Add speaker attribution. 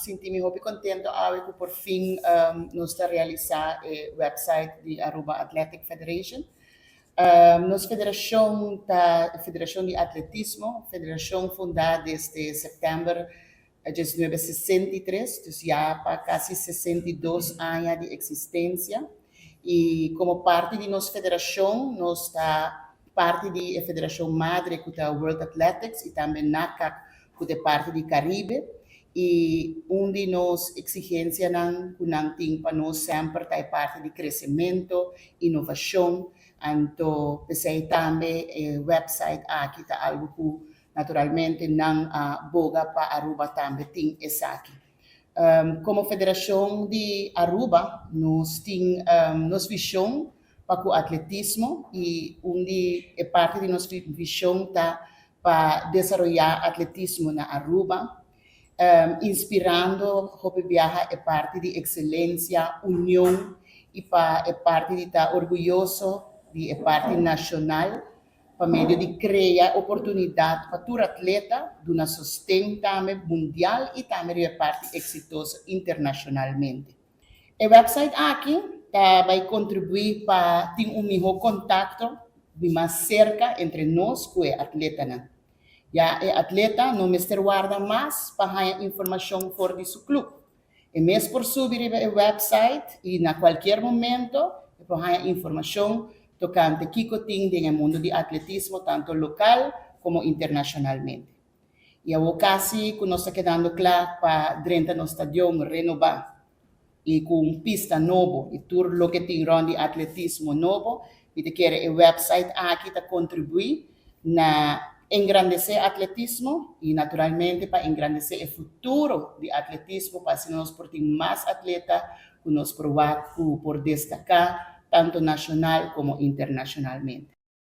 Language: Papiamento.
Speaker 1: Sinti mi hopi contento awe cu por fin nos ta realisa e website di Aruba Athletic Federation. Nos federacion ta e Federacion di Atletismo, federacion funda desde september 1963, dus ya pa casi 62 aña di existencia. Y como parti di nos federacion, nos ta parti di e federacion madre cu ta World Athletics y tambe NACAC, cu ta parti di Caribe. Y un di nos exigencianan cu nan tin pa nos semper ta e parti di crecemento, innovacion, anto p'esey tambe e website aki ta algo cu naturalmente nan a boga pa Aruba tambe tin esaki. Como Federacion di Aruba, nos tin nos vision pa cu atletismo y un di e parti di nos vision ta pa desaroya atletismo na Aruba, inspirando hopi biaha e parti di excelencia, union y pa e parti di ta orguyoso di e parti nacional pa medio di crea oportunidad pa tur atleta, duna sosten tambe mundial y tambe di e parti exitoso internacionalmente. E website aki ta bay contribui pa tin un miho contacto di mas cerca entre nos cu e atletanan. Ya e atleta no mester warda mas pa haya informacion for di su club. E mes por subi riba e website y na cualkier momento e por haya informacion tocante kico tin den e mundo di atletismo, tanto local como internacionalmente. Y awo casi cu nos ta kedando cla pa drenta nos stadion renoba y cu un pista nobo y tur loke tin rond di atletismo nobo, mi ta kere e website aki ta contribui na engrandece atletismo y naturalmente pa engrandece e futuro di atletismo, pa asina nos por tin mas atleta cu nos por wak cu por destaca tanto nacional como internacionalmente.